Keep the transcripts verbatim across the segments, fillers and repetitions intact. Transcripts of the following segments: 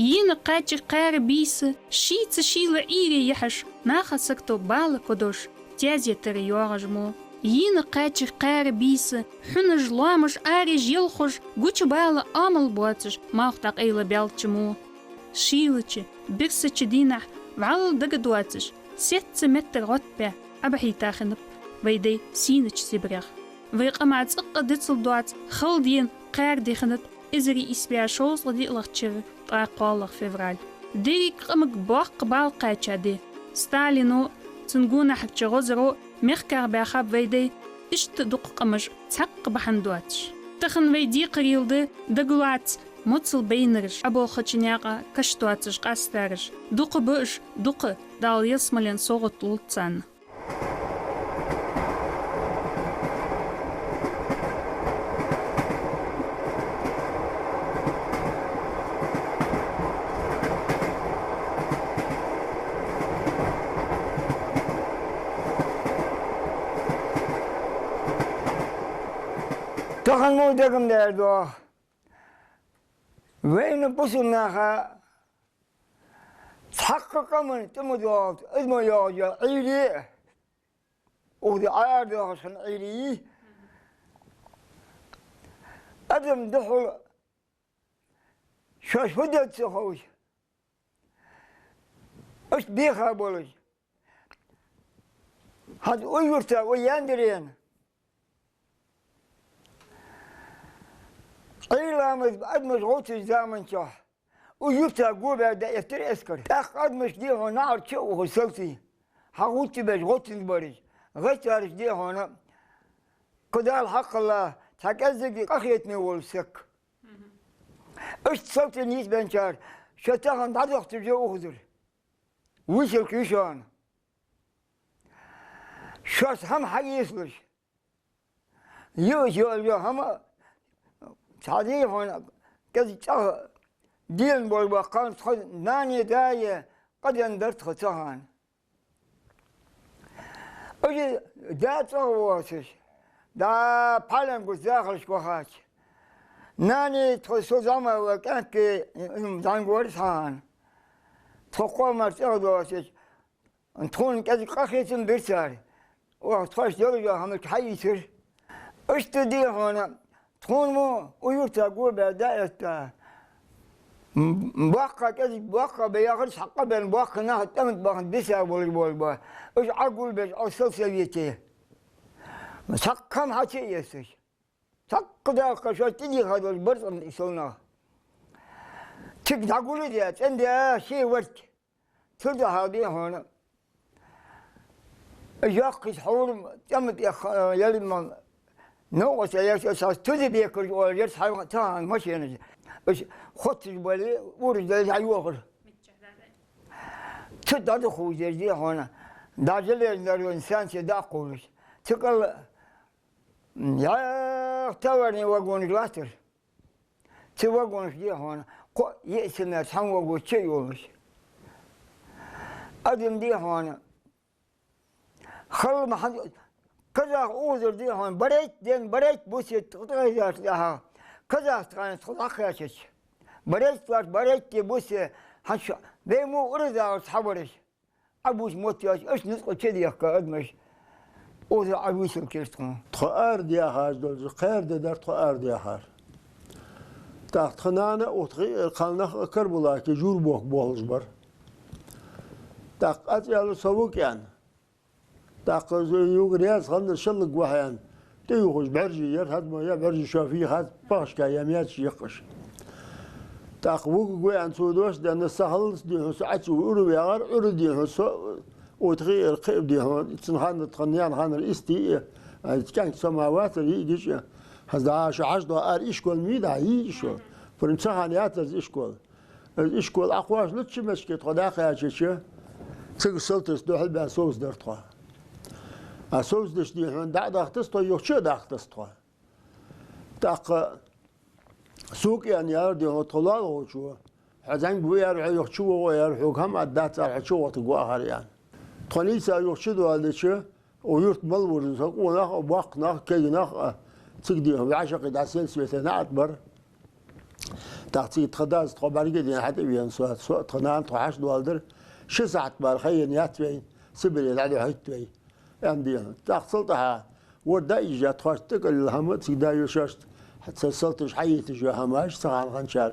Йийна кхаьчар кхаьра бийса, шийца шийла Ӏуйре яхьаш, наха сагото бала кодош, тезетара йоагӀаш мо. Йийна кхаьчар кхаьра бийса, хьунаш, лоамаш, ареш елхаш, гуча бала амал боацаш, малх дӀакъайла баьлча мо. Шийлача, бирсача дийнахьа вӀалла дагадоацаш, сецца меттара гӀоттабаь, Ӏобахьийта хиннаб вай дай сийнача Сибрех. Вай къаман цӀаккха дицал доаца хала ди кхаьра ди хиннад эзар ийс бӀаь шовзткъа диълагӀча шера ткъаь кхоалагӀа февраль. Деррига къамага боккха бала кхаьча ди. Сталино, цун гонахьарча гӀозаро мехках баьхаб вай дай, иштта дукха къамаш цхьаккха бахьан доацаш. Тахан вай декхарийла да, дагалоац моцал байнараш, Ӏоболхача наькъа каш доацаш къастараш. Дукха ба уж, дукха, Дала ялсмален совгӀат лулда царна. Тахан мо дагам дер да. Вайна бусалба наха цхьаккха къаман тӀа ма доагӀалда, из ма йоагӀа Ӏуйре а. Укх ди Ӏаьрдахаш хинна Ӏуйре йий. Адам духьал шоаш фу деза ца ховш, иштта беха болаш. ХӀанз укх юрта, укх Яндарена Ӏуйре ламаз адамаш гӀовттача заман чухь укх юрта го баь дӀаэттар эскар. ТӀаккха адамаш, дий хьона, наӀарга чу а ухаш салтий, хьагӀовттабеш гӀовттанза бараш, гӀаттараш, дий хьона, кхы Дала хьакхалла цхьа кӀеззига къахетаме вола саг. Иштта салтий нийсбеннчар шо тахан дӀадахийташ я укхазара. Висалка я шоана. Шоаш хӀама хьаэцалаш, йиъаш йола хӀама, цхьа, дий хьона, кӀезига чӀоагӀа дийна болх баьккхар тхо, нани даи къа денна дар тхо цу хана. Уж да цӀогӀа воацаш, да пхьаленгара захалашка вахача, нани тхо со зӀамагӀа кӀаьнк зӀамига вар цхьа хана. Тхо кхо мар цӀогӀа доацаш, тхона кӀезига къахетам бир цар. Оаха тхоашта йолаш йола хӀамаш хьаийцар. Иштта, дий хьона, тхона мо укх юрта го баь дӀаэтта, м, боккха, кӀезига боккха баь яхар, цхьаккха баьнна боккха нах тӀема тӀа бахана биса болаш болаш ба. Уж Ӏогулбеш Ӏо сельсовете. Цхьаккха хӀама хьа ца эцаш. Цхьаккха даккха шоаш тӀадийха долаш барзкъа тӀа сел нах. Цига дӀагулдаь, цӀендаь ший варт. Цул тӀехьагӀа, дий хьона, йоккхача хьурма тӀема тӀех, э, ялиман новкъа ца яшка, цхьа Студебеккераш оалаш яр цхьа, цхьа машенаш. Уж хотташ бале, уржа дале, дӀайохар. Цу дӀадахуш деш, дий хьона, даже железная дорожная станция дӀакхувлаш. Цу кӀал, м, яхь товарни вагонаш латтар. Цу вагонашка, дий хьона, кхо-йиъ семья цхьан вагон чу а йолаш. Адам, дий хьона, хала ма хьан-, казах узар, дий хьона, барайтта ден, барайтта бусе тӀехьа. Казах тхона тхо дӀакхаьчача, барайтта ларт, барайтта де бусе, хьан шу, бей мо уразагӀарца хьабараш. Ӏабуш мотт йоацаш, аша нуцкъа чу дехка адамаш, оза Ӏависал кийча тхона. Тхо арадаьхаш долча кхаьра ди дар тхо арадаьхар. ТӀаккха тха нана а, тха кхалнах а Карабулаке жур бохка болхаш бар. ТӀаккха аз аьлар со вук аьнна. ТӀаккха юга раьза хиннар шеллагӀа вахьаян. ТӀаювхаш бӀаржий яр, хӀадмо я бӀаржий шофий хаз, пахашка я мячи яккхаш. ТӀаккха вуга гуй аьнна цо дош денна, са хьаллаца, дий хьона, со Ӏачу ура ваьгӀар, ура, дий хьона, со, ойтхи эр кхиъ, дий хьона, цун ханна тхан ян ханнар истий, ай, кӀанк со ма вацар, йиъ гича. ХӀаз да шу хьаж до ар ишкол ми да, йиъ шо. Пурим ца хан ятаз ишкол. Из ишкол Ӏакхош лучча мешке тхо дӀакхаьчача, цига салтас духьал баь совс дар тхо. А совс деш, дий хьона, дӀа а дахтас тхо, юхача а дахтас тхо. ТӀаккха сукъен яр, дий хьона, тхо лоалахочо. Хьо зӀамига ву яр, хьо юхачу вогӀу яр, хьога хӀама ад дац ар, хьо чу вохтаг вахар ян. Тхо нийса юхачу доаладича, о юрт мел вужа со къонах а, боккханах а, кегнах а, цига, дий хьона, вӀашагӀкхий дӀа сельсовете наӀарга бар. ТӀаккха цига тха дас тхо бӀарга дийна хьатӀавена со, со а тха нана тхо хьашт доаладир, ши сахьат мара ха енна яц вайна, Сибре дӀадохьийт вай, аьнна дийна. ТӀаккха цул тӀехьагӀа вар дӀаийжа тхоашта тӀакӀаллал хӀама, цига да йолчарашта, цар салташ хьаетташ йола хӀамаш, цу хана хинначар.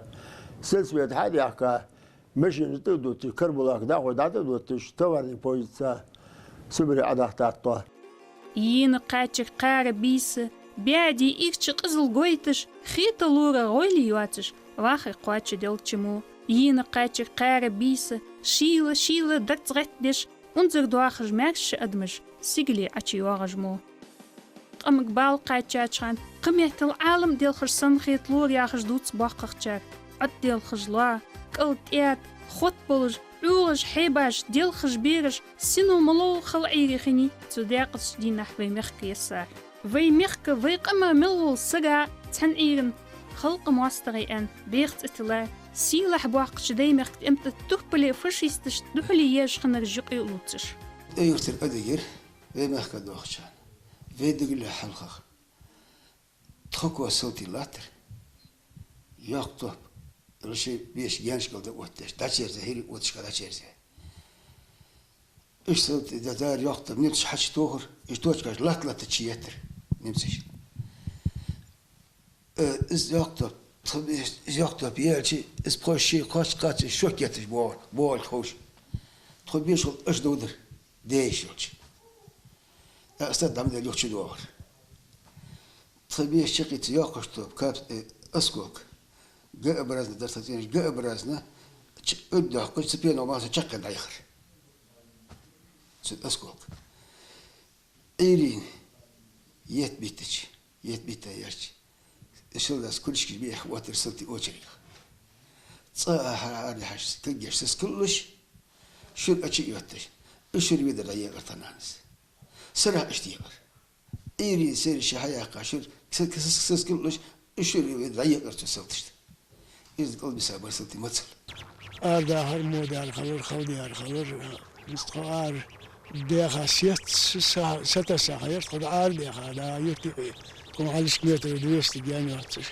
Сельсовет хьа а даьхка, машинаш тӀа а дуташ, Карабулак дӀахо дӀа тӀа а дуташ, товарный поездца Сибре Ӏодахийтар тхо. Йийна кхаьчар кхаьра бийса, баьде ирча къизал гойташ, хеталора гӀойли йоацаш, вахар кхоачаделча мо. Йийна кхаьчар кхаьра бийса, шийла-шийла дарц гӀеттадеш, унзара доахаш маьрша адамаш сигале ӀочуйоагӀаш мо. Къамарг бала кхаьчача хана, кхыметтел Ӏалам делхаш санна хеталора яхаш дувц боккхагӀчар. Ӏоделхаш лоа, кӀал тӀеда, хотта болаш, Ӏугаш, хьебаш, делхаш бераш, сино малав хала Ӏуйре хиннай цу даькъазча дийнахьа вай мехка ессар. Вай мехка, вай къаман мел вола сага цхьан Ӏуйран халкъа моастагӀий аьнна бӀеха цӀи тилла, сийлахь боаккхача Даймехка тӀем тӀа турпале фашисташта духьале еш хиннараш юкъе а лувцаш. Ӏуйртара а дигира вай мехка доахача хана, вай дигала хьалхагӀа. Тха коа салтий латтар. Йоккха топ. Раши беш генашкал да оттадеш. ДӀачерза, хӀирий отташка дӀачерза. Уж салтий да дара йоккха топ. Немцаш хьачутохар. Уж точкаш латта-латта чуеттар немцаша. Э, из йоккха топ. Тха беш, из йоккха топ яьлча, из пхо ши кхоч кхача шок етташ богӀар, богӀарг ховш. Тхо беш хул аш довдар. Деш йолча. ТӀаккха аса дам дел юхачу доагӀар. Тха беш чакхийца йоккхаш топ, кап-, э, осколка. Г-образно дар тха цӀенаш, Г-образно, ч-, уд дохкаш, цу пено маса чаккхен дӀаяхар. Цу осколка. Ӏуйрийна етт биттача, етт битта яьлча. Шелдас куличкаш беха оттар салтий очередах. ЦӀа а хьа-, ара хьаш, каггеш сискаллуш, шура Ӏочу а йотташ, из шура ведар дӀаекъар тха нанас. Сарахь иштта екъар. Ӏуйрийна сера ши хьаяьккха шура, с-, с-, сискаллуш, из шура ведар дӀаекъар цу салташта. Из кӀалбиса бар салтий мацал. Арадахар мо дар хилар, хала дар хилар, из тхо ара даьха сец, са-, сатасса хьаяр, тхо да ара даьха, да, юттикъи. Тхо хьалхашка метр двести гаьна йоацаш.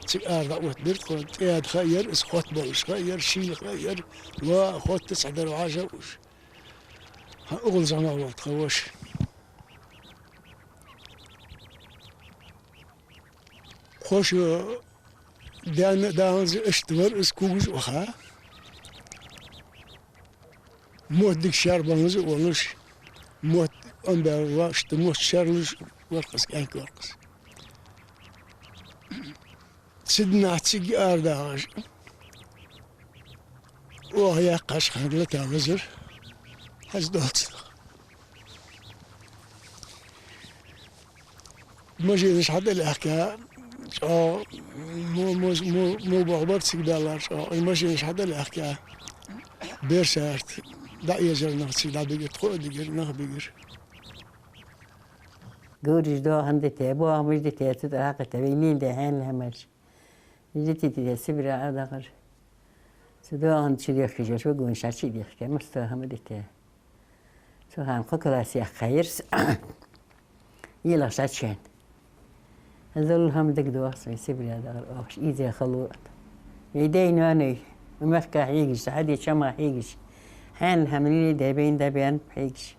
Цига ара дӀаоттадир тхо, тӀеда ха яр, из хотта болаш ха яр, шийла ха яр, лоа хотта цхьа дар вӀашагӀ уж. Хьа угӀал зӀамагӀа вар тха воша. Хоша даьна а, даьнца а иштта вар из, кугаш а ваха. Мотт дика шаьрбанза а волаш, мотт Ӏомабаьлла, иштта мотт шаьрлуш вар-кх из, кӀаьнк вар-кх из. Цу дийнахьа цига арадахаш, оаха яьккхача хана лата лазар, хьажа долча наха. Машинаш хьатӀалаьхка, чӀоагӀа мо-, мо-, мо-, мо бохабар цига баьлар чӀоагӀа. Машинаш хьатӀалаьхка, берсаьрта дӀаэзар нах цига дӀабигар, тхо а дигар, нах бигар. Гуржаш доахан дита, боахамаш дита, цу тӀа хьакхийтта, вай лийна да хьаьнала хӀамаш. Житити де Сибре Ӏодахар. Цу доахан чу дехкаш, шо гун ша чу дехка, масса хӀама дита. Цу хана кхо класс яьккхай ерс. Йилах шачен. Хазал хӀама дагадоагӀа сона Сибре дахар, оахаш ийзе хало. Вай дай-ноаной, мехка хьегаш, хьади чама хьегаш. Хьаьнала хӀама лийна да, бейна да баьнна хьегаш.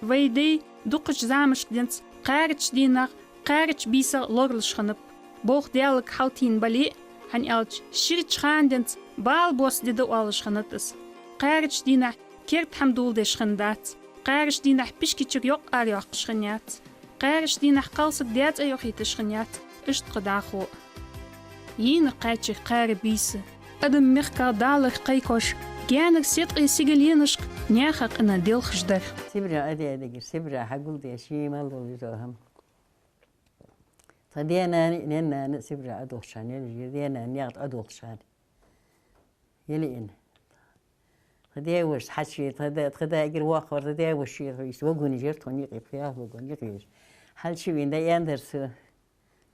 Вай дай дукхача замашка денз кхаьрача дийнахьа, кхаьрача бийсах лоралуш хиннаб. Болх Даьлага хьалтийна бале а, хӀана аьлча ширача хана денз бала бос ди да оалаш хиннад из. Кхаьрача дийнахьа керда хӀама доладеш хиннадац. Кхаьрача дийнахьа пишкачура йокъ ара йоаккхаш хиннаяц. Кхаьрача дийнахьа кхалсаг даь цӀа йохийташ хиннаяц. Иштта кхы дӀахо а. Йийна кхаьчар кхаьра бийса. Адам мехках далар кхайкош, гаьнара седкъий сигаленашка наьха къина делхаш дар. Сибре Ӏодеа дигар, Сибре хьагулдеш, ший мел дола визо хӀама. Тха даь-нана а, наьна-нана а Сибре Ӏодолхача хана, даь-нана наькъа тӀа Ӏодолхача хана. Елаина. Тха даь-воша хьачувена, тха да-, тха да эггара воккха вар, тха даь-воша шийга хьийса, вагон яр тхона юкъе, пхи-ялх вагон юкъе яр. Хьалчувена дӀааьннадар цо: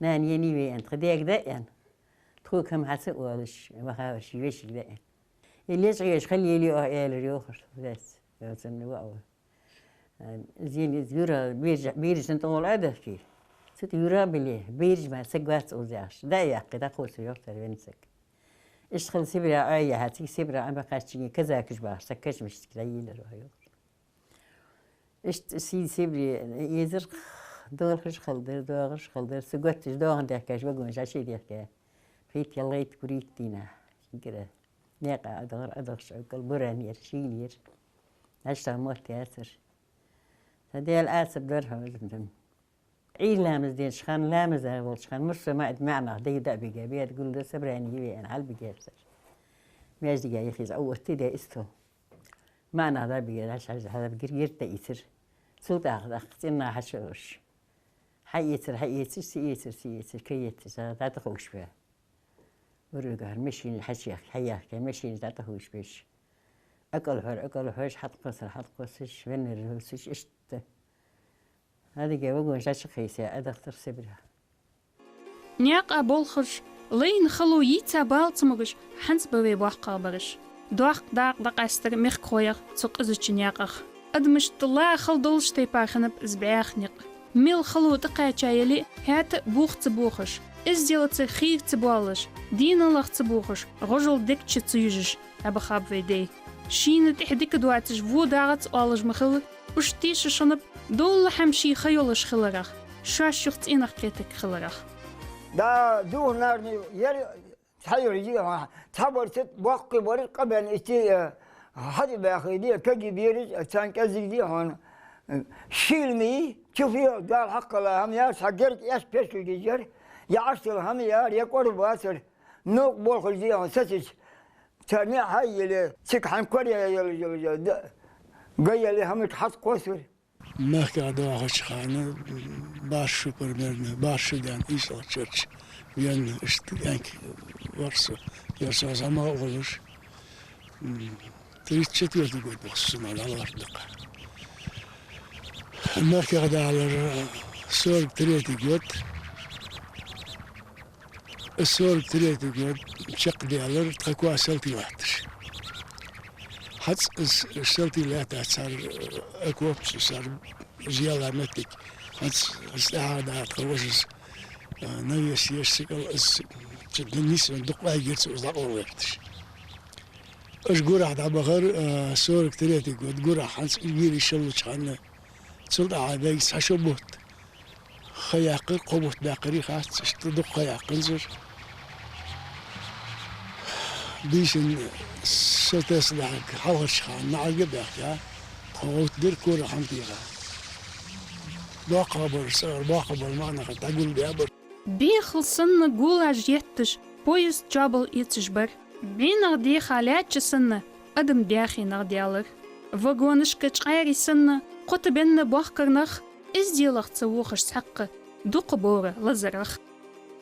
«Нана, енай вай», — аьнна, тха даьга дӀааьнна. Тхога хӀама хьа ца оалаш, вахавар ший вешийга дӀааьнна. Е лечкъаеш хила лелае оаха, аьлар йоахар тха даьца, йоацанна ваӀ ва. Зен из юра, бирж-, биржан тӀагӀолла Ӏодахкий. Цу тӀа юра а биле, бирж мара саг вац укхаза яхаш. ДӀа а яьккхе, дӀакхувса йоах цар венна саг. Иштта хила Сибре Ӏойихьа, цига Сибре Ӏомакхаьчча, казакаш бахаш, цхьа кашамашка дӀайийлар вай, йоах. Иштта сий Сибре езар, долхаш хилдар, доагӀаш хилдар, цу готташ доагӀан дехкаш вагонаш, ший дехка. Пхийтта, ялхайтта, куритта дийнахьа. Шийгара наькъа Ӏодахар, Ӏодахача, укхаза буран яр, шийла яр. Иштта мотт яцар. Са Даьла Ӏазап дар хьона, Ӏуйра ламаз денача хана, ламаза волча хана, мусса маӀид маӀа нах дӀа а бигаб, беда гулда, собрани йиве аьнна хьалбигар цар. Маьждига юхе из Ӏооттадаь истол. МаӀа нах дӀабигар, хьаж-хьаж хьалбигар, герз тӀаийцар. Цул тӀехьагӀа тӀаккха цӀенна хьачулуш. Хьаэцар, хьаэцаш, ца эцар, ца эцаш, каэцаш, дӀатӀаховшабаь. Урагахьара машинаш хьачех-, хьаяхка, машинаш дӀатӀаховшабеш. АкӀал хьор, акӀал хьош, хьатӀакхоссар, хьатӀакхоссаш, веннар хӀусаш, иштта. Хьадиге вагонаш дӀачукхийса, Ӏодахийтар Сибре. Наькъа болхаш, лайна хало йийца бала ца могаш, хӀанз ба вай боккхагӀбараш. Доккха дакъа дӀакъаьстар мехкахоех цу къизача наькъах. Адамашта ла хала долча тайпара хиннаб из бӀаьха никъ. Мел хало тӀакхаьча яле а, хӀаьта а бух ца бохаш, эзделаца хийра ца боалаш, дийналах ца бохаш, гӀожал дег чу ца южаш, дӀабахаб вай дай. Шийна тӀехьа дика доацаш, во дагӀац оалаш ма хиллара, уж тешаш хиннаб, дола хӀама ший ха йолаш хиларах, шоаш юха цӀенах кхетарг хиларах. Да, духнарни яр цхьа юр дихьон, цхьа бар цига боккхий бар, къабен истий, э, хьади баьхий ди, каги бераш, э, царна кӀеззига дихьон, э, шийла ма йий, чуфе Дала хьакхала хӀама яр, цхьа герга эс пешкал дижар, я Ӏаштал хӀама яр, я кӀорбацар, новкъа болхаш дихьон, сацич, царна хьай еле, цига хьан кор я, я, я, я, да, га еле хӀамаш хьатӀакхоссар. Мехках доагӀача хана бархӀ шу примерно, бархӀ шу даьнна ийсалгӀача чарча венна, иштта кӀаьнк вар со. Ер со зӀамагӀа волаш, м, тридцать четвёртый год бахса сона дӀалоархӀаш да-кх. Мехках далар сорок третий год. Сорок третий год чакхдаьлар тха коа салтий латташ. ХӀанз из салтий лаьттача цар, э, окопаш, цар из яла моттиг. ХӀанз из тӀехьагӀа да тха вожас, э, навес еш сикъал из чу нийсвенна дукха вайгир цо из дӀакъовла гӀерташ. Уж гурахьа дӀабахар, э, сорок третий год гурахьа, хӀанз из вири шаллуча хана. Цул тӀехьагӀа вайга цхьа шо бутт ха яьккхар, кхо бутт баьккхарий хац, иштта дукха ха яьккханзар. Бийсан со тесса дахьарг хьалхарча хана наӀарга а баьхкаб, тхо гӀовттадир кора хӀама теха. БоккхагӀбараш цӀагӀара, боккхагӀбараш маӀа нахах дӀагулбаьбар. Бехал санна гулаш етташ, поезд чоабал эцаш бар. БӀенах деха лаьттача санна, адам даьхенах даьлар. Вагонашка чкъаьри санна, кхоттабенна бохкарнах, эзделах ца вохаш цхьаккха, дукха бора лазарах.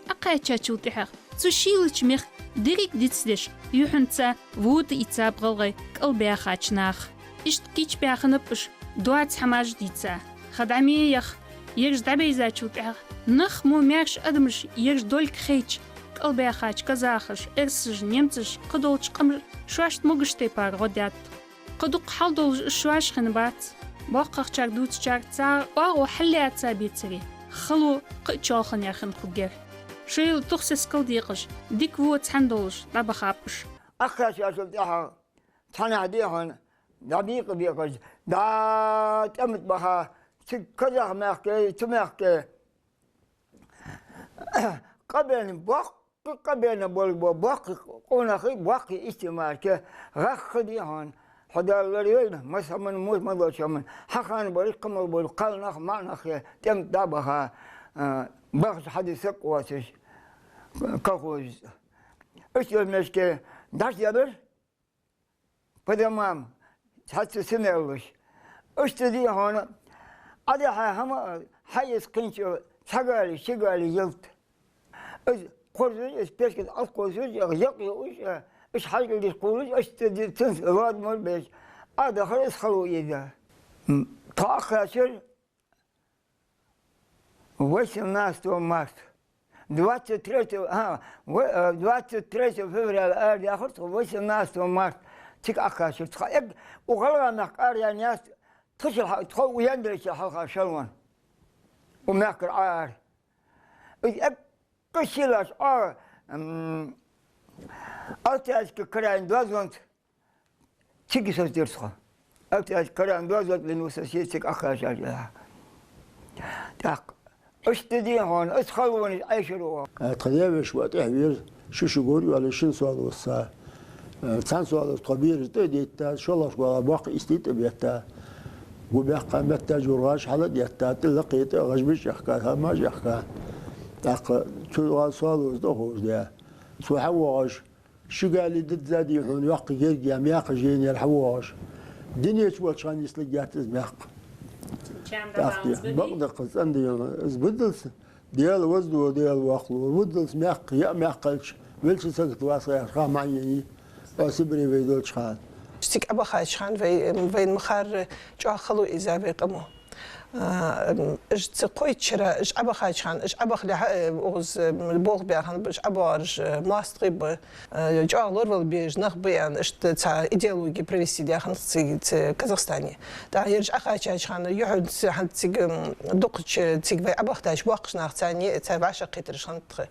ТӀакхаьчачул тӀехьагӀа цу шийлача мехка деррига дицдеш, юххьанца вода ийцаб гӀалгӀай кӀалбаьхача наха. Иштта кийчбаь хиннаб уж, доаца хӀамаш дийца. Ха дӀа ма яха, ераш дӀабийзачул тӀехьагӀа, нах мо маьрша адамаш ераш долга хайча, кӀалбаьхача казахаша, эрсаша, немцаша, кхыдолча къамаша шоашта могаш тайпара гӀо даьд. Кхы дукха хьал долаш уж шоаш хиннабац. БоккхагӀчар дувцачар цар оагӀув хьаллаьца бецаре, хало кхы а чоалхане хинна хургьяр. Шоайла тух-сесаг калдекъаш, дика-во цхьана долаш дӀабахаб уж. Аххаш яшал тӀехьа цхьаннахьа дехьа дӀабийкъа бекъаш, дӀа тӀема тӀа баха, цу казах мехка, цу мехка. Къабен боккха, къабена болга бо, боккха къонахий, боккхий истемарка, гӀаккха дехьа, хьо Дала лоравойла, масса хӀаман, мо ма дола хӀаман, хьа хана бараш, кхамал бараш, кхалнах, маӀа нах, тӀема тӀа дӀабаха, а, бахаш хьадиса кхоачаш, колхозаца. Иштта мешке дӀачуделар, по домам, цхьацца симеллуш. Иштта дехьа, Ӏадихьа хӀама, хьаэца кхинча, цхьа гали, ши гали ялат. Из кхорзуш, из пешкал алкхозуш, якъ юуш, из хьажкӀал деш кхувлаш, иштта ди цунца ладмар беш. Ӏодахар из хало ийда. М, тхо Ӏокхаьчар восемнадцатого марта. Двадцать третьего, а, в-, э, двадцать третьего февраля арадаьхар тхо, восемнадцатого марта цига Ӏокхаьчар тхо. Эгг, укх ГӀалгӀай мехка арадаьнна яц тхо, шел хьа-, тхо укх яндарча хьалха шалван. Укх мехкара Ӏоара. Из эгг Кхы ши лаш Ӏо, м, Алтайский крайна доазонца цига соцадир тхо. Алтайский крайна доазонца линус сецига ахашаш. ТӀаккха иштта дий хьона, ас халонаш Ӏайшар ву. Э, тха девеш ва тӀехвер, ши-ши гур йола шин соалоз ца. Э, цхьан соалоз тхо бераш тӀа а детта, шоллагӀча гула боккха истий тӀа бетта. Гу баьккха метта жургӀаш хьала а детта, тӀа лакхе тӀа гӀажбиш яхка, хӀамаш яхка. ТӀаккха цу гӀал соалоз тӀа ховш де. Цу хьавоагӀаш, ши гали дизза дий хьона йоккха герга я, мекха женера хьавоагӀаш. Динеча волча хана йисла гетта из мекха. Чам да ТӀаккха бакъда из бакъда кхы цӀенда йола, из буддалца Дела вазло, Дела вахло, буддалца мекха, я мекхалча, велча сагат васа яхаш, ха ма йини, а Сибре вай долча хана. Цига Ӏабахача хана вай, вайна махар чӀоагӀа хало из вай къамо. А, м, уж ца кхойтта шера, уж Ӏабахача хана, уж Ӏабахалехьа, э, укхаза, э, болх баь хиннаб, уж ӀабоагӀараш, э, моастагӀий ба, э, чӀоагӀа лоравала безаш нах ба аьнна, иштта цхьа идеологи провести даь хиннад цига, ц-, Казахстане. ТӀаккха ераш Ӏакхаьчача хана, юхьанца хӀанз цига, м, дукхача цига вай Ӏабахийтача боккхача нахаца, цар вӀашагӀкхетараш хиннад тха.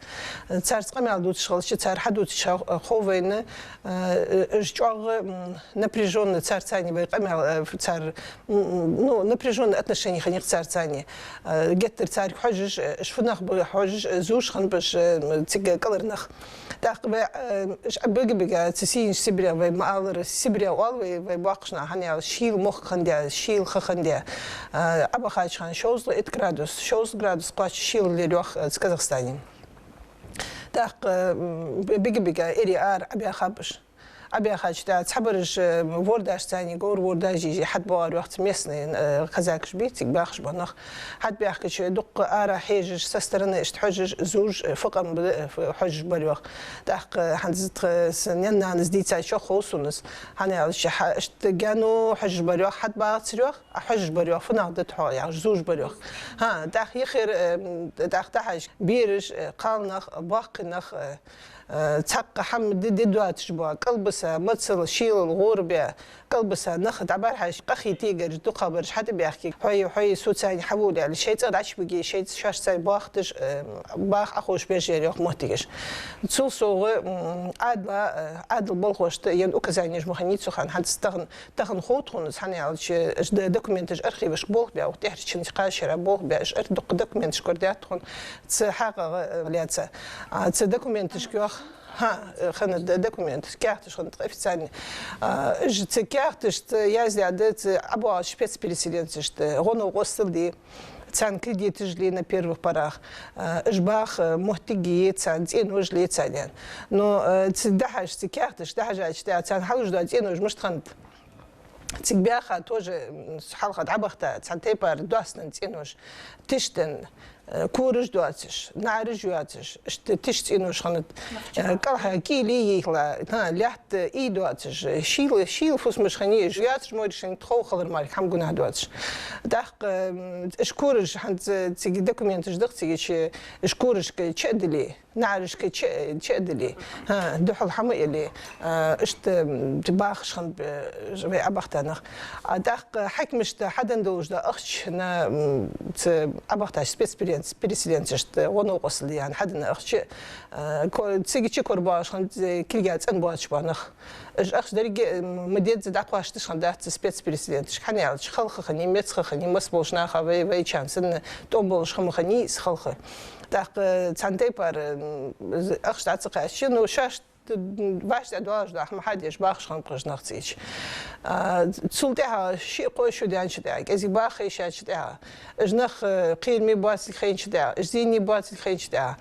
Царца къамаьл дувцаш хилча, цар хьадувцачох, э, хов вайна, э, уж чӀоагӀа, м, напряжённо царца вай къамаьл, э, цар М, ну, напряжённые отношения хиннай царца. Э, геттара царга хьожаш, э, уж фу нах ба хьожаш, э, зувш хиннаб уж, э, цига кӀалхара нах. ТӀаккха вай, э, уж Ӏа-, бига-бига, ца сийна Сибре вай ма аллара, Сибре оал вай, вай боккхача наха, хӀана аьлча шийла мохк хиннад, шийла ха хиннад. Э, Ӏабахача хана шовзткъа итт градус, шовзткъа градус кхоачаш шийла лелаю, э, ца Казахстане. ТӀаккха, м, бига-бига эрий ара Ӏабаьхаб уж. Ӏабаьхача тӀа цхьабараш, э, вордашца, говра вордаш йийжа хьатӀабоагӀар йоах, ца местный, э, казакаш бий, цига баьхаш ба нах. ХьатӀабаьхкача дукха ара хьежаш, со стороны иштта хьожаш, зувш, э, фу къам ба, э, фу хьожаш бар йоах. ТӀаккха хӀанз тха, са наьна-нанас дийцачох хов сона из. ХӀана аьлча хьа-, иштта гаьно хьожаш бар йоах, хьатӀабагӀацар йоах, а хьожаш бар йоах, фу нах да тхо яхаш, зувш бар йоах. ХӀа, тӀаккха йихира, э, тӀаккха дӀахьажа, бераш, э, кхалнах, боккхий нах, э, Э, цхьаккха хӀама де, де доацаш бола, кӀалбиса, мацал, шийлал гӀорабаь, кӀалбиса нах дӀабӀарахьежача, къахий тигараш, дукхагӀбараш хьатӀабаьхкаб. Хьой, хьой, со царна хьавола аьле, шоай цӀагӀа дӀачубиге, шоайца шоаш царна боахийташ, э, баха Ӏоховш беш яр йоах моттигаш. Цул совгӀа, м, Ӏадала, э, Ӏадала болхлошта енна указанеш ма хиннай цу хана, хӀанз тахан Тахан хов тхона из, хӀана аьлча, уж д-, документаш архивашка болх баь, укх тӀехьарча шин-кхаь шера болх баь, уж ар-, дукха документаш корадаьд тхона цу хьакъехьа, э, лаьца. А, цу документашка йоах, хӀа, э, хиннад д-, документаш, каьхаташ хиннад официальни. А, уж цу каьхаташта яздаьд, цу ӀабоагӀача спецпереселенцашта гӀо-новкъостал де, царна кредиташ ле на первых порах, а, уж баха, э, моттиг е царна, цӀенош ле царна. Но, э, цу дӀахьажача, цу каьхаташка дӀахьажача тӀа царна хьалуш дола цӀенош мишта хиннад. Цига баьха тоже, м, хьалха дӀабахийта, цхьан тайпара доастаденна цӀенош, тиша денна, э, кораш доацаш, наӀараш йоацаш, иштта тиша цӀенош хиннад, э, кӀалха кӀийле йихла, хӀа, лаьтта, э, ий доацаш, шийла, шийла фусамаш хиннай, йоацаш мораш хиннай, тхов хилар мара хӀама гунахь доацаш. ТӀаккха, м, уж кораш хӀанз цига документаш да-кх цига, уж корашка чу а дилле, наӀарашка чу, чу а дилле, хӀа, духьал хӀама а йилле, а, иштта, м, бахаш хиннаб, э, вай Ӏабахийта нах. А тӀаккха хьакимашта хьаденна долаш дола ахча на, м, цу Ӏабахийтача спецперен-, переселенцашта гӀо-новкъостал де аьнна хьаденна ахча, а, ко-, цига чу корабоагӀаш хиннад, э, кулга цӀенбоацаш бола нах. Уж ахча деррига, м, ма деззара дӀакхоачаш хиннадац спецпереселенцашка, хӀана аьлча, халха хиннай, меца ха хиннай, масса болча наха вай, вайчарна санна тӀом болаш ха ма хиннай из халха. ТӀаккха цхьан тайпара, м, ахча дӀа ца кхаьчача, ну, шоашта, м, вӀаштӀехьа доаллаш дола хӀама хьадеш бахаш хиннаб-кх уж нах цига. А, цул тӀехьагӀа ши-кхо шу даьнначул тӀехьагӀа, кӀезига баха хайшачул тӀехьагӀа, уж нах, э, кхераме боацилга хайначул тӀехьагӀа, уж зене боацилга хайначул тӀехьагӀа,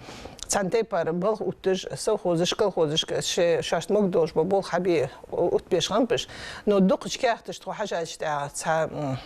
цхьан тайпара балха отташ, совхозашка, колхозашка, ше-, шоашта мегаш дола болх хьабе оттабеш хиннаб уж. Но дукхача каьхаташта тхо хьежача тӀехьагӀа цхьа, м,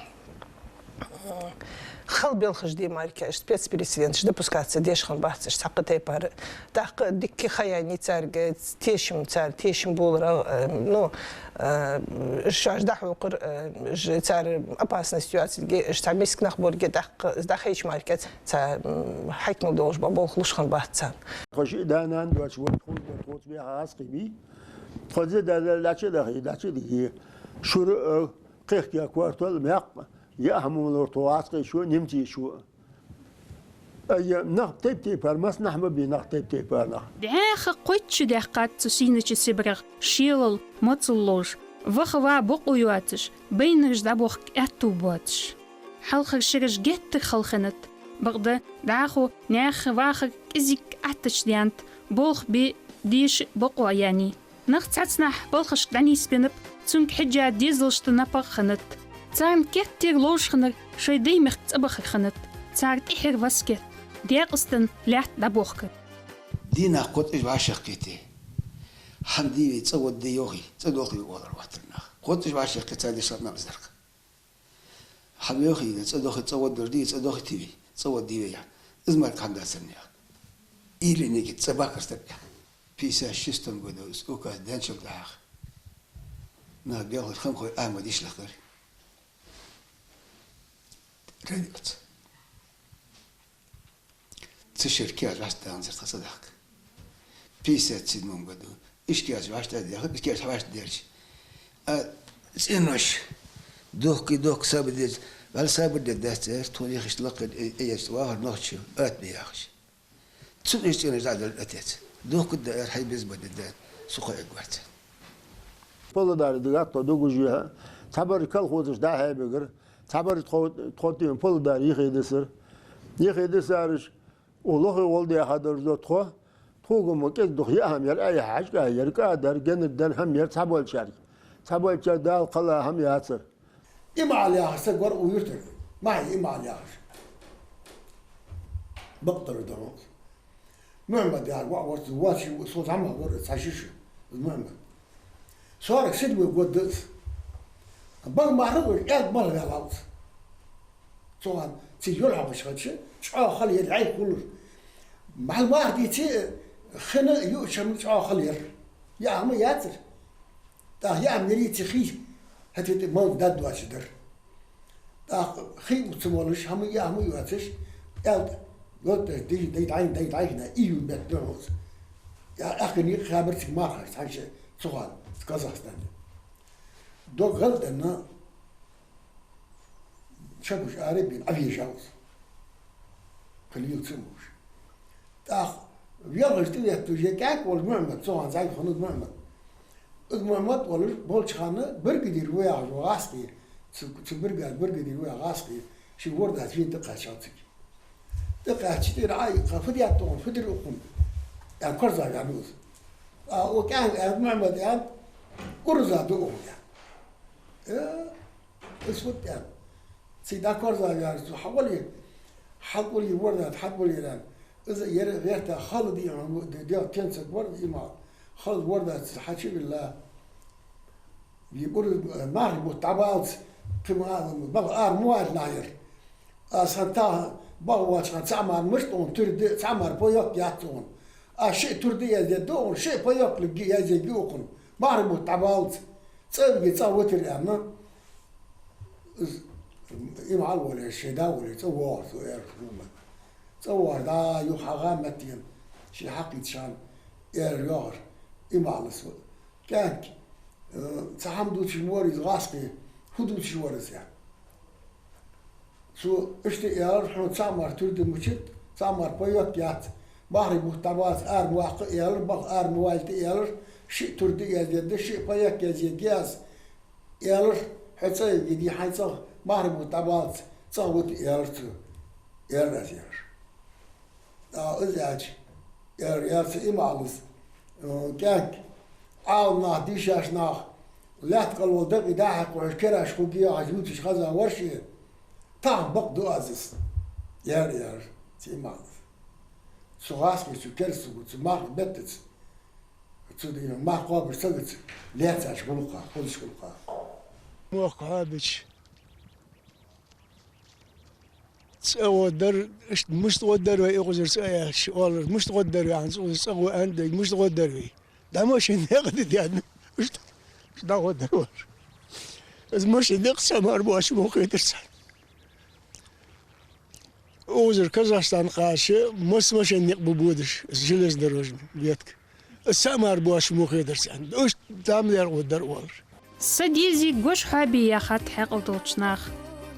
хала белхаш де мара кхы, уж спецпереселенцаш допускаться деш хиннабац уж цхьаккха тайпара. ТӀаккха дикка ха яьннай царга, тешам цар, тешам болар, э, ну, э, уж шоаш дӀахьокхар, э, уж цар опасность йоацилга, уж цхьа миска нах болга, тӀаккха из дӀахайча мара кхы цхьа, м, хьакимал долаш бола болх луш хиннабац царна. Тхо шиъ да-нана доацаш, вай тхо, тхоца баьха гӀазкхий бий. Тхо зе далла дӀачу а дахе, дӀачу а дихе, шура а, кхехкача коартол, маькх, яа хӀама ма лора тхо гӀазкхашо, немцашо. Ай, нах тайп-тайпара, массанахьа ма бий нах тайп-тайпара нах. ДӀаьха кхойтта шу даьккхад цу сийнача Сибрах, шелал, моцал ловш, ваха ва бокъо йоацаш, байнараш дӀабохка аьттув боацаш. Хьалхара шераш геттара хала хиннад, бакъда дӀахо наьха вахар кӀезига аттача даьннад, болх бе, деша бокъо а яьннай. Нах цхьаццанахьа балхашка дӀанийсбеннаб, цунга хьежжа дезалашта напагӀа хиннад. Царна кеттера ловш хиннар шоай дай мехка цӀабахар хиннад. Цар тӀехьара васкет, Даькъастан лаьтта дӀабохкар. Дийнахьа кхотташ вӀашагӀкхийтте, хӀама дий вай, цӀа водда йоахий, цӀа дохий оалар оттар нах. Кхотташ вӀашагӀкхийтте, цар дешал набзарх. ХӀама йоахий, цӀа дохий, цӀа воддаш дий, цӀа дохий тивий, цӀа водда дий вай, яхаш. Из мара хӀама дацар наьха. Или Никита, цӀа баккхар стаг. Пятьдесят шестом году из указ даьнначул тӀехьагӀа нах белхаш Ханхой Ахьмад йиша лехкар. Радиоца. Цу шера каьча вӀаштӀехьаденнад тха цӀадахка. Пятьдесят седьмом году. Иштта каьча вӀаштӀехьадаьхар, иштта каьча хьавӀаштӀадерча. А цӀенош дохкий, дохка сабар деза. ВӀалла сабар дергдац, аьлар, тхона яхаш лакхера, э, э, яц вахар нохчо, атта бе яхаш. Цунна иштта цӀенош дӀаделар отец. Дохкаргда, аьлар, хьай безам бергда, со кхоачаргвац. Павлодаре дигад тхо дугуж юхьа. Цхьабараш колхозашка дӀа-хьа бигар. Цхьабараш тхо, тхо тӀа Павлодаре юхедисар. Юхедисараш, укх лохе гӀолла даьха даржо тхо. Тхога мо кӀезига-дукха яа хӀама яр, айхьа хьажкӀа яр, кӀа дар, генар дар хӀама яр цхьаболчарга. Цхьаболчар Дала кхелла хӀама яцар. Иман Ӏаьла яхаш саг вар укх юртара. Махьи Иман Ӏаьла яхаш. Бакъдар дар. Мухьаммад яхаш воӀ вар, воацаш, со зӀамагӀа вар, цхьа ши шу, из Мухьаммад. Сорок седьмой год да из. Бага мара вар, кӀаьнк мала ваьлла ва из. Цу хана цига юрхьалгӀача хана чӀоагӀа хала яр, Ӏайха хулар. Мал мах дийце, хин юача хана чӀоагӀа хала яр. Яа хӀама яцар. ТӀаккха яа хӀама яр ийца хий, хӀаьта тӀа мал даддоацаш дар. ТӀаккха хий укх ца молаш, хӀама яа хӀама йоацаш, аьлар, вот, дай, дай, дай, дай, дай, дай, июнь бетта духьал из. Я, аьхкан никъ хабар цига мархаш, цхьан ше цу хана, Казахстане. Дог гӀалденна, шабаш арабин, Ӏавежа ва из. Кхы лела ца муш. ТӀаккха велхаш тӀаветташ, е кӀаьнк волаш Мухьаммад, цу хана зӀамига хиннав Мухьаммад. Из Мухьаммад волаш болча хана бригадир ва яхаш ва гӀазкхий, цу, цу бригада бригадир ва яхаш гӀазкхий, ший вордаца вийна тӀакхаьчав цига. ТӀакхаьчача тӀера Ӏа иккха, фу даьд тхона, фу дир укхунна, аьнна, корзагӀваьннав из. А, укх кӀаьнка аьннад Мухьаммада, аьннад, урза да укхо, аьннад. Э, из фуд, аьннад. Цига дӀакорзагӀваьннав цо, хьакъ вале, хьакъ вале, вордаца хьакъ вале, аьннад. Из яр гӀерта хала дий хьона, де-, дегӀ тенцаг вар, има хала вордаца хьачувилла. Вий бур, мархий бутт дӀабаллалца, кхы ма, бага ара ма валийта нах яр. Аз хӀанз тахан бага воацача хана цхьа мара мишта укхунна тур ди, цхьа мара паёк яц укхунна. Аз шиъ тур ди яздергда укхунна, шиъ паёк лургья, яздергья укхунна. Мархий бутт дӀабаллалца, цӀа виге цӀагӀа витар, аьнна. Из, Иман Ӏаьла волаш, ший да волаш, цӀа воагӀар цо, аьлар Мухьаммада. ЦӀа воагӀар, дӀа юха хьагӀа меттиган, ше хьакхийттача хана, аьлар йоахар Иман Ӏаьлас. КӀаьнк, э, цхьа хӀама дувцаш ма вар из гӀазкхий, фу дувцаш вар из, аьнна. Цо иштта аьлар, хьона цхьа мара тур ди мичад, цхьа мара паёк яц, мархий бутт дӀабаллалца ара ма ваккха, аьлар, бага ара ма валийта, аьлар, шиъ тур ди яздергда, шиъ паёк яздергья аз, аьлар, хьо цӀа виге дий хьай цӀагӀа, мархий бутт дӀабаллалца цӀагӀа вита, аьлар цо. Аьлар аз, аьлар. ТӀаккха из аьлча, аьлар, аьлар цу Иман Ӏаьлас, э, кӀаьнк, Ӏаламнах, дийшача наха, лаьтта кӀал вола дакъий дӀа-хьа кхухьаш, кераш хургья яхаш ювцаш хеза вар ше, тахан бакъ ду аз из, аьлар, аьлар цу Иман Ӏаьлас. Цу гӀазкхийчо, керастачо, цу мархий беттаца, цу дийнахьа марха кхобаш сагаца лаьцача гӀулакха, хозача гӀулакха. Мохк хьабича, цӀа гӀо дар, иштта мишта гӀо дар вай укхазара цӀа аьлча, оалар, мишта гӀо дар вай, хӀанз укхазара цӀа гӀо аьнна, мишта гӀо дар вай. ДӀа машен никъ да даьнна, иштта, иштта дӀагӀо дар оалар. Из машен никъ цхьа мара боацаш мо хетар царна. Укхазара Казахстан кхача масса машен никъ ба бодаш, железнодорожный ветка. Из цхьа мара боацаш мо хетар царна. Иштта дӀа ма дергда дар оалар. Са дезий, гош хьоабий, яхад хьаькъал долча наха.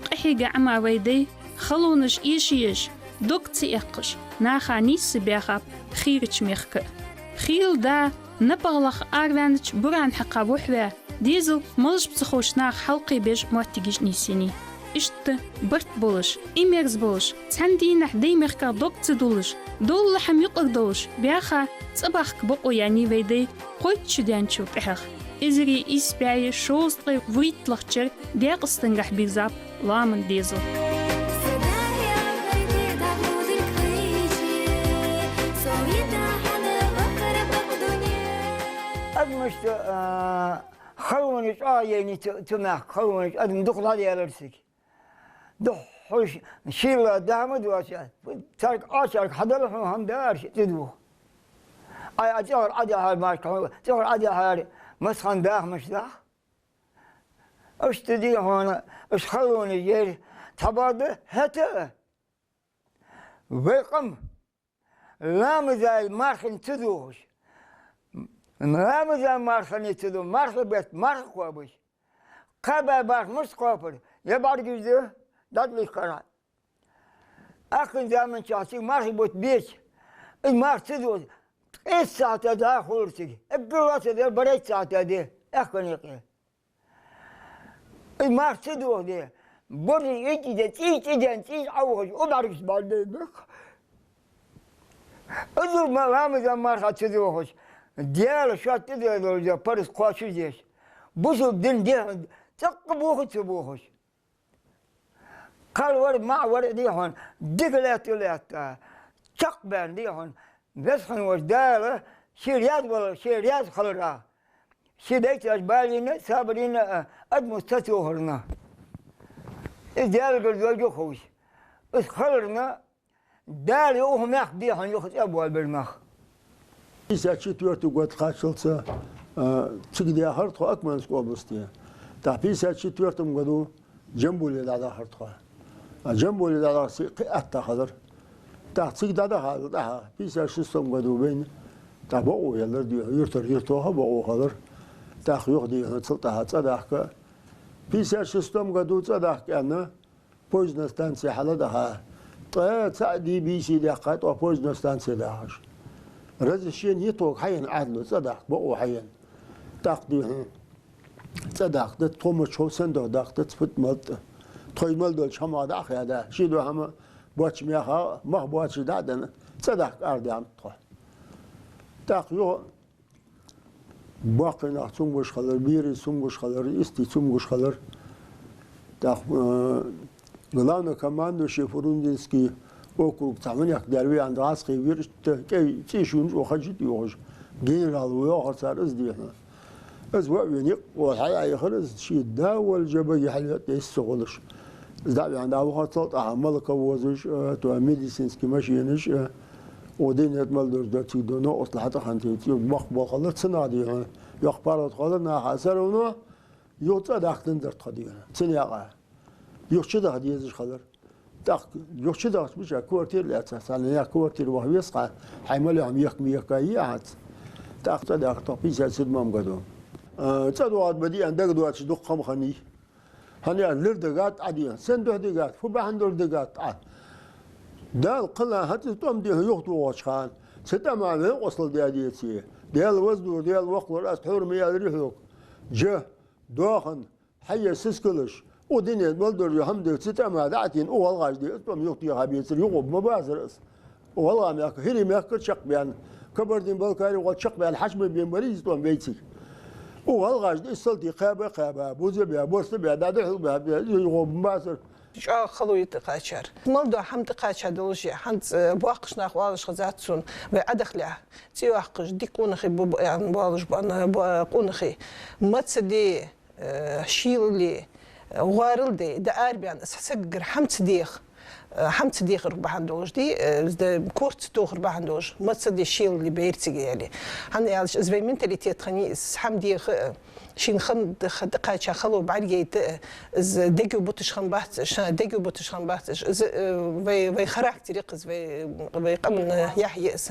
Къахьега Ӏама вай дай, халонаш эшаеш, дог ца эккхаш, наха нийсса баьхаб хийрача мехка. Хийла да напагӀалах араваьннача буран хьакха вухьваь, дезал малашб ца ховш наха хьалкхебеш моттигаш нийсйиннай. Иштта барт болаш, имерза болаш, цхьан дийнахьа дай мехках дог ца дуллаш, дола хӀама юкъера долаш баьха цӀабахка бокъо яьннай вай дай кхойтта шу даьнначул тӀехьагӀа. Эзар ийс бӀаь шовзткъеи вурийтталагӀча шера Даькъастенгахьа бирзаб ламан дезал. Адамашта, а, халонаш чӀоагӀа яйнай цу, цу мехка, халонаш, адам дукха дӀадаьлар цига. Духхьал шийла дама доацаш, царга Ӏочарга хьадала хьона хӀама даараш ца дувха. Ай, а цӀагӀара Ӏодихьар марка хьона, цӀагӀара Ӏодихьар масхан дахмаш дах. Иштта дий хьона, уж халонаш яр, цхьабакъда хӀаьта а. Вай къам ламаза марханна ца дохаш. Ламаза марханна ца дохаш, марха бетта марха кхобаш. Кхаьба марха мишта кхопар, е бӀаргаш да, дӀатӀалийхкар. Аьккхача заман чухь цига мархий бутт беча, из марха ца дохаш, ткъаь итт сахьат дӀахулар цига. Эггара лоацца дар барайтта сахьат да, аьккхача наькъе. Из марха ца дохаш де, борз итт де, цӀий цӀий де, цӀий Ӏовахаш, у бӀаргаш бӀаргадайнаб. Из ма ламаза марха ца дохаш, Даьла шоатта тӀадоагӀаш дола парз кхоачашдеш, бусалба дина дехьа цӀаккха боха ца бохаш. Кхалвар, маӀавар дий хьона, дика лаьтта лаьтта, чакхбаьнна дий хьона, Веза хинна волча Дала ший раьза вала, ший раьза хиларах, ший дайта балийна, сабарийна, а, адамо ца тохарна. Из Даьлагара дойгу ховш. Из хиларна, Дала юха мехка дий хьона юха цӀа а боалабир нах. Пятьдесят четвёртый год кхаччалца, а, цига даьхар тхо Акмолинской области. ТӀаккха пятьдесят четвёртом году Джамбуле дӀадахар тхо. А Джамбуле дӀадахар цига кхы атта хилар. ТӀаккха цига дӀадахачул тӀехьагӀа, пятьдесят шестом году вайна, тӀаккха бокъо хилар дий хьона, юртара юртаха бокъо хилар. ТӀаккха юха дий хьона цул тӀехьагӀа цӀадахка. Пятьдесят шестом году цӀадахка аьнна, поездни станце хьалдаха. Ткъаь цаӀ ди-бийса даьккха тхо поездни станце дахаш. Разрешени йита тхога хьаена Ӏаьдало цӀадахка, бокъо хьаена. ТӀаккха дий хьона цӀадахка дац, тхо мича хов, сенна духьа дахка дац, фуд мала тӀа. Тхоай мел долча хӀамах дӀа а хаьда, ший дола хӀама боацача мехах, мах боацаш дӀа а денна, цӀадахка арадаьннад тхо. ТӀаккха юха боккхий нах цамогаш хилар, берий цамогаш хилар, истий цамогаш хилар. ТӀаккха, э, главнокомандующий Фрунзенский округа цхьа хӀанех дар веана дӀасхе вир, иштта кӀай цӀий шуьнаш укхаза жит йохаш, генерал ва йоахар цар из дий хьона. Из ва а вена, юкъе хьаяхар из, ший да волча баге хьалъетта йисса гӀолаш. Из дӀа а веана дӀавахар цул тӀехьагӀа молоко возаш, э, то медицинский машинаш, э, укх дунен тӀа мел долаш дар цига дола новкъостал хьатӀахьийна, цига боккха болх хилар цу наха дий хьона. Йоккха паргӀато хилар наха, всё равно юха цӀадахка динзар тхо дий хьона цу наькъа. Юха чудаха дезаш хилар. ТӀаккха юха чудахача мича квартира лаьца, цхьанне квартира ваха веза хьа, хьай мел йола хӀама ехка ма ехка йий хьаца. ТӀаккха цӀадаьхар тхо пятьдесят седьмом году. А, цӀадоагӀаргба дий аьнна дагадоацаш дукха хӀама хиннай. ХӀана аьлча лир дагад Ӏа дий хьона, сенна духьа дагад, фу бахьан долаш дагад Ӏа. Дала кхелла хӀанз из тӀом дий хьона юхатохача хана, цу тӀема вай къоастал даь деций, Даьла ваздора, Даьла воккхалора, аз тхьовра ма аьларий хьога. Жа, доахан, хьае сискалаш, укх дунен тӀа мел долаш дола хӀама дий, цу тӀема дӀа а тийна, укх гӀалгӀаша дий, из тӀом юхатеха бецар, юкъе ма бацар из. Укх гӀалгӀай мехка, хӀирий мехкара чакхбаьнна, Кабардин-Балкаре гӀолла чакхбаьнна хьаьша ма бенабарий из тӀом вайцига. Укх гӀалгӀаша дий, из салтий кхаьба а кхаьба, буза а баь, борз а баь, дӀахьулбаь, баь, из юкъе ма бацар. ЧӀоагӀа хало я тӀакхаьчар. Мел дола хӀама тӀакхаьча долаш я, хӀанз, э, боккхийча наха оалаш хезад сона, вай Ӏодахалехь, цӀи йоаккхаш, дика къонахий ба, ба, аьнна оалаш ба, ба, къонахий. Маца де, э, шийлали, э, гӀоарал де, дӀаарабаьнна, из сагагара хӀама ца деха, э, хӀама ца дехар бахьан долаш дий, э, из да корта ца тохар бахьан долаш, маца де шийлали бер цига яьле. ХӀана аьлча, из вай менталитет хиннай, из хӀама деха, э, шийна хинна д-, х-, тӀакхаьча хало бӀаргайта, э, из дега буташ хиннабац, ш-, дега буташ хиннабац, из, э, вай, вай характер я-кх из, вай, вай къаман яхь я из.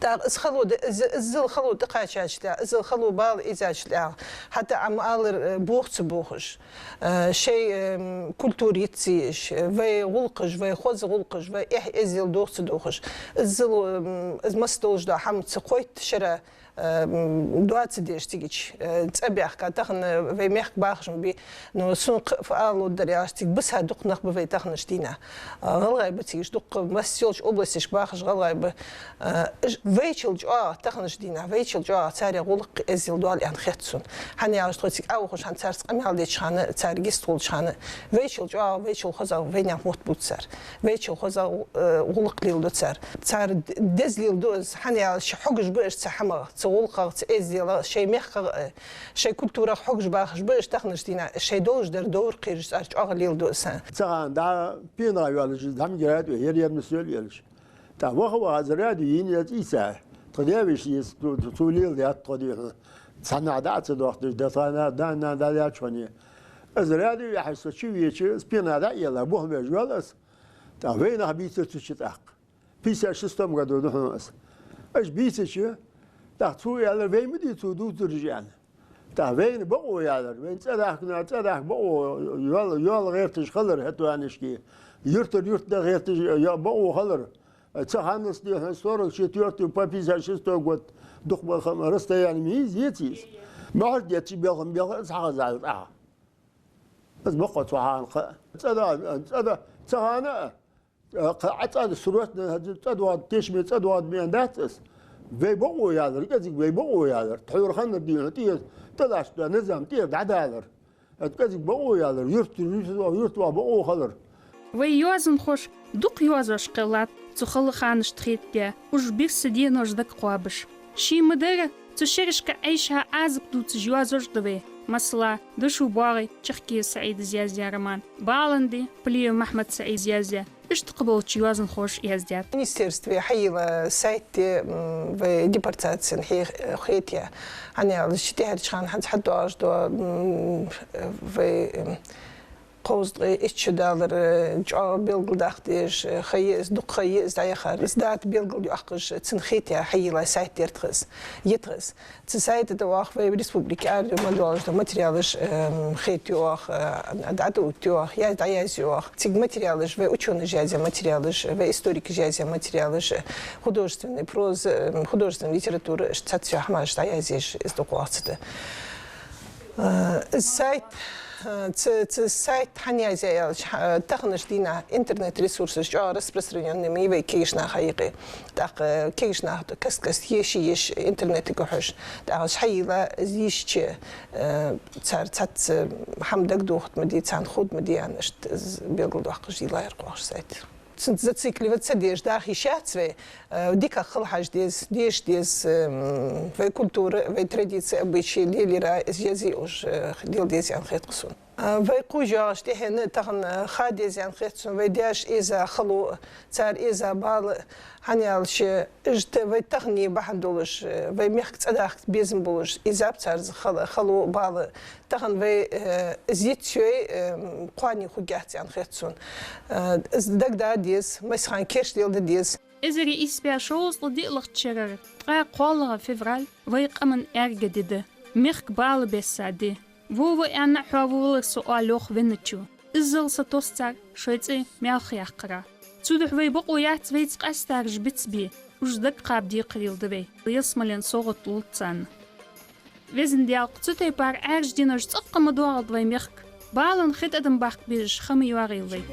ТӀаккха из хало д-, из, иззал хало тӀакхаьчача тӀехьа, иззал хало бала ийцача тӀехьа, хӀаьта Ӏа ма аллара, э, бохац бохаш, э, шоай, эм, культура йиц еш, вай гӀулакхаш, вай хоза гӀулакхаш, вай эхь-эздел дохац дохаш, иззал, эм, из масса долаш дола хӀама ца кхойтта шера, э, м, доацаш деш цигача, э, цӀабаьхка тахан вай мехка бахаш ма бий. Но сона кхы а фу ала ловргдар аьлча, цига бисса дукха нах ба вай таханарча дийнахьа. Э, гӀалгӀай ба цига, дукха масса йолча областашка бахаш гӀалгӀай ба. Э, ш-, вайчул чӀоагӀа таханарча дийнахьа, вайчул чӀоагӀа царех гӀулакх, эздел доал аьнна хет сона. ХӀана аьлча тхо цига Ӏовахаш хӀанз царца къамаьл деча хана, царга йист хулача хана, вайчул чӀоагӀа, вайчул хозагӀа вайнаьха мотт бувц цар. Вайчул хозагӀа, э, гӀулакх леладу цар. Цар д-, деза леладу из, хӀана аьлча хьогаш ба уж цу хӀамах, цу гӀулакхах, цу эзделах, шоай мехках, э, шоай культурах хьогаш бахаш ба уж таханарча дийнахьа, шоай долаш дар довр кхераш цар чӀоагӀа леладу из. Цу хана дӀа пена йоалаш из, дӀа ма гирад вай, ер-ер миссел йолаш. ТӀаккха ваха-ваха из радио йийна из ийца. Тха даь-вешийс цу, цу, цо леладаьд тхо дийхьа. Цхьаннахьа дӀа а ца доахкаш, да цхьаннахьа, да, да, да, да, чу хьане. Из радио яхьаш со чувеча, из пена дӀа а елла, бухьа беш йоал из. ТӀаккха вай нах бийцар цу чу тӀаккха. Пятьдесят шестом году да хьона из. Уж бийцача, тӀаккха цо аьлар, вай ма дий цо дувцараш аьнна. ТӀаккха вайна бокъо ялар, вайна цӀадаьхка, цӀадаьхка бокъо, йоал, йоал гӀерташ хилар хӀаьта ванашка. Юртара юрт да гӀерташ, йо-, бокъо хилар. Цу ханнахьа дийхьа сорок четвёртый по пятьдесят шестой год дукха белхам расстояние ма йий из, еций из. Мухьаш детташ белхам белха из хьахазал тӀаккха. Из бокъо цу хана кхы. ЦӀада-, цӀада-, цу хана а, кхы Ӏа цӀа срочно хӀанз цӀа доагӀа, тешаме цӀа доагӀа ма аьннадац аз. Вай бокъо ялар, кӀезига вай бокъо ялар. Тхьовра ханнара дийхьа тӀера тӀалаш да низам тӀера дӀадалар. ХӀаьта кӀезига бокъо ялар, юрт, юрт, юрт ваха бокъо хилар. Вай йоазонхоша дукха йоазош кхеллад цу хала ханашта хетадаь, уж бирса денош дага кхоабаш. Ший ма дарра цу шерашка Ӏайша Ӏазап дувцаш йоазош да вай. Масала, Дошо боагӀий Чахкиев СаӀида яздаь роман, Баланди Плиев Махьмад-СаӀида яздаь, иштта кхыболча йоазонхоша яздаьд. Министерстве хьайийлла сайт я, м, вай депортацена хье-, хетаяь. ХӀана аьлча тӀехьарча хана хӀанз хьадоагӀаш да, м, вай, м, кховзткъеи итт шу далар, э, чӀоагӀа белгалдаккха дезаш, э, ха я из, дукха ха я из дӀаяхар. Из дата белгалйоаккхаш, цун хетаяь хьайийлла сайт я тха из, я тха из. Цу сайта тӀа оаха вай республике ара ма доаллаш да материалаш, эм, хетаю оаха, э, дӀатӀаоттаю оаха, я дӀаязъю оаха. Цига материалаш, вай учёныша язъяь материалаш, вай историкаша язъяь материалаш, художественная проза, эм, художественная литература, иштта цхьацца хӀамаш дӀаязъеш, из дукха вахца да. Э, сайт, э, ц-, ц-, сайт хӀана язъяь аьлча, э, таханарча дийнахьа интернет-ресурсаш чӀоагӀа распространённый ма йий вай кегийча наха юкъе. ТӀаккха кегийча наха каст-каста еший-еш интернете гӀоргьяш. ТӀаккха уж хьайийлла из йийшача, э, цар цхьацца хӀама дагадохаргда ма дий, царна хургда ма дий аьнна, иштта из белгалдоаккхаш йийлла яр кхоахаш сайт. Цунца зацикливаться ца деш даха йиш яц вай, э, дикагӀа хила хьажа деза, деша деза, эм, вай культура, вай традиции, обычаи лелаяра, из язъе уж, э, леладеза аьнна хет-кх сона. Э, вай кхувш йоагӀача тӀехьенна тахан, э, ха деза аьнна хет сона, вай даьша эза хало, цар эза бала, хӀана аьлча, иштта вай тахане бахьан долаш, э, вай мехка цӀадахка безам болаш, эзаб царца хала-, хало, бала. Тахан вай, э, из йицъяьй, э, кхоане хургьяц аьнна хет сона. Э, из дагадоа деза, массахана кийчдаь да деза. Эзар ийс бӀаь шовзткъеи диълагӀча шерара ткъаь кхоалагӀа февраль вай къаман аьрга ди да, мехка бала бесса ди. Вова аьнна хьоавувлар со оал йоах венначо. Иззал сатосс цар шоай цӀи маьлха яккхара. Цудухьа вай бокъо яц вайца къаьстараш бицбе, уж дагакхаба декхарийла да вай. Ялсмален совгӀат лулда царна. Везан Даьла, кхы цу тайпара Ӏаьржа денош цӀаккха ма доагӀалда вай мехка. Балан хи тӀадам баккха безаш ха ма йоагӀийла вай.